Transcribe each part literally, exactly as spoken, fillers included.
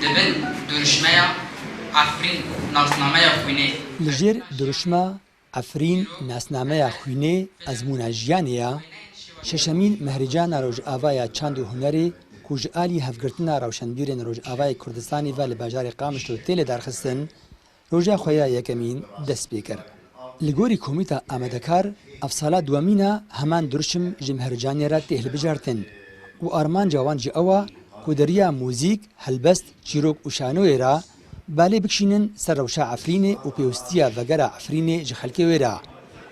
Li bin duruşmeya Efrîn nasnameya xwînê. Li jêr duruşma Efrîn nasnameya xwînê ezmûna jiyanê ya şeşemîn Mehrîcana Rojavaya Çand û Hunerê ku ji alî Hevgirtina Rewşenbîrên Rojavayê Kurdistanê ve li bajarê Qamişlo tê lêdarxistin, roja xwe ya yekemîn dest pê kir. Li gorî komîta amadekar, ev sala duwemîn e heman durşim ji Mehrîcanê re tê hilbijartin û armanca wan jî ew e ku di riya muzîk, helbest, çîrok û şanoyê re balê bikişînin ser rewşa Efrînê û pêwistiya vegera Efrînê ji xelkê wê re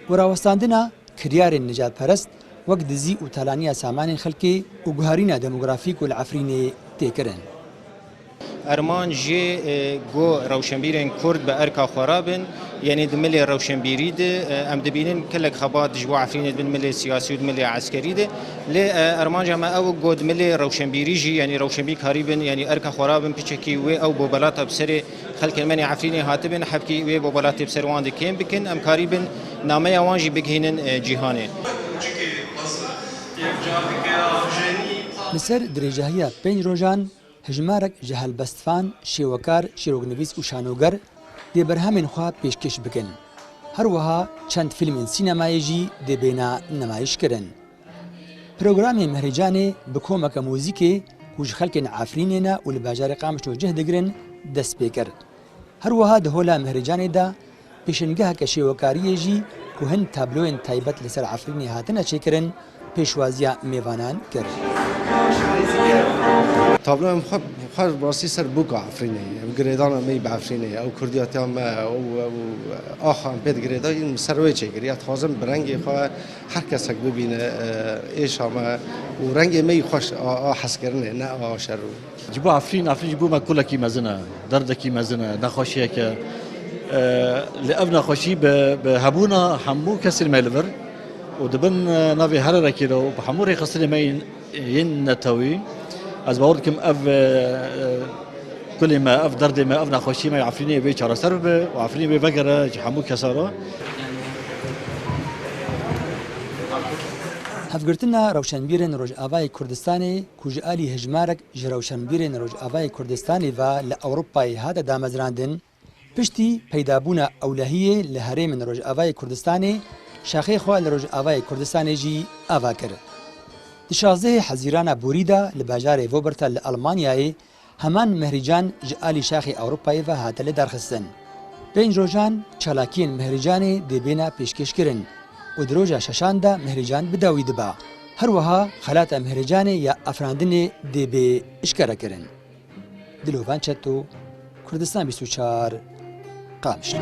û rawestandina kiryarên nijadperest wek dizî û talaniya samanên xelkê û guherîna demografî ku li Efrînê tê kirin. Armanc jê, e, ku rewşenbîrên Kurd bi erka xwe re bin, yanî di milê rewşenbîrî de, e, em dibînin gelek xebat ji bo Efrînê di bin milê siyasî û di milê eskerî de. Lê, e, armanca me ew e ku di milê rewşenbîrî jî, yanî rewşenbîr karî bin, yanî erka xwe re bin, piçekî wê ew bobelatê bi serê xelkên me yên Efrînê hatibin, hebkî wê bobelatê bi ser wan de kêm bikin, em karî bin nameya wan jî bigihînin, e, cîhanê. Li ser dirêjahiya pênc rojan, hejmarek ji helbestvan, şêwekar, çîroknivîs û şanoger dê berhemên xwe pêşkêş bikin. Her wiha çend fîlmên sînemayê jî dê bêne nimayîşkirin. Programê Mehrîcanê bi komeke muzîkê ku ji xelkên Efrînê ne û li bajarê Qamişlo cih digirin, dest pê kir. Her wiha di Hola Mehrîcanê de pêşengeheke şêwekariyê jî ku hin tabloyên taybet li ser Efrînê hatine çêkirin, pêşwaziya mêvanan kir. Tabloyên xwe, xwe rastî ser bûka Efrînê ye. Ev girêdana me yî bi Efrînê ye. Ew kurdiyatiya me, ew, ew axa em pê digirêdayîn, ser wê çêkiriye. Dixwazim bi rengê xwe her kesek bibîne, e, êşa me û rengê me yî xweş a, a hezkirinê, ne a şer û Ji bo Efrîn, Efrîn ji bo me kulekî mezin e, derdekî mezin e, nexweşiyek e. E, lê ev nexweşî bi, bi hebûna hemû kesên me li vir û di bin, e, navê hererekê de û bi hemû rêxistinê me yên, yên netewî, ez bawer dikim ev, e, e, kulê me, ev derdê me, ev nexweşiyê me ya Efrînê wê çareser bibe û Efrînê wê vegere ji hemû kesa re. Hevgirtina rewşenbîrên Rojavayê Kurdistanê ku ji alî hejmarek ji rewşenbîrên Rojavayê Kurdistanê ve li Ewropayê hate damezrandin, piştî peydabûna ewlehiyê li herêmên Rojavayê Kurdistanê, şaxê xwe li Rojavayê Kurdistanê jî ava kir. Di şazdehê Hezîrana borî de li bajarê Wuppertal li Almanyayê heman Mehrîcan ji alî şaxê Ewropayê ve hate lêdarxistin. Pênc rojan çalakiyên Mehrîcanê dê bêne pêşkêşkirin û di roja şeşan de Mehrîcan bi dawî dibe. Her wiha xelata Mehrîcanê ya afirandinê dê bê eşkerekirin. Dilovan Çeto, Kurdistan bîst û çar, Qamişlo.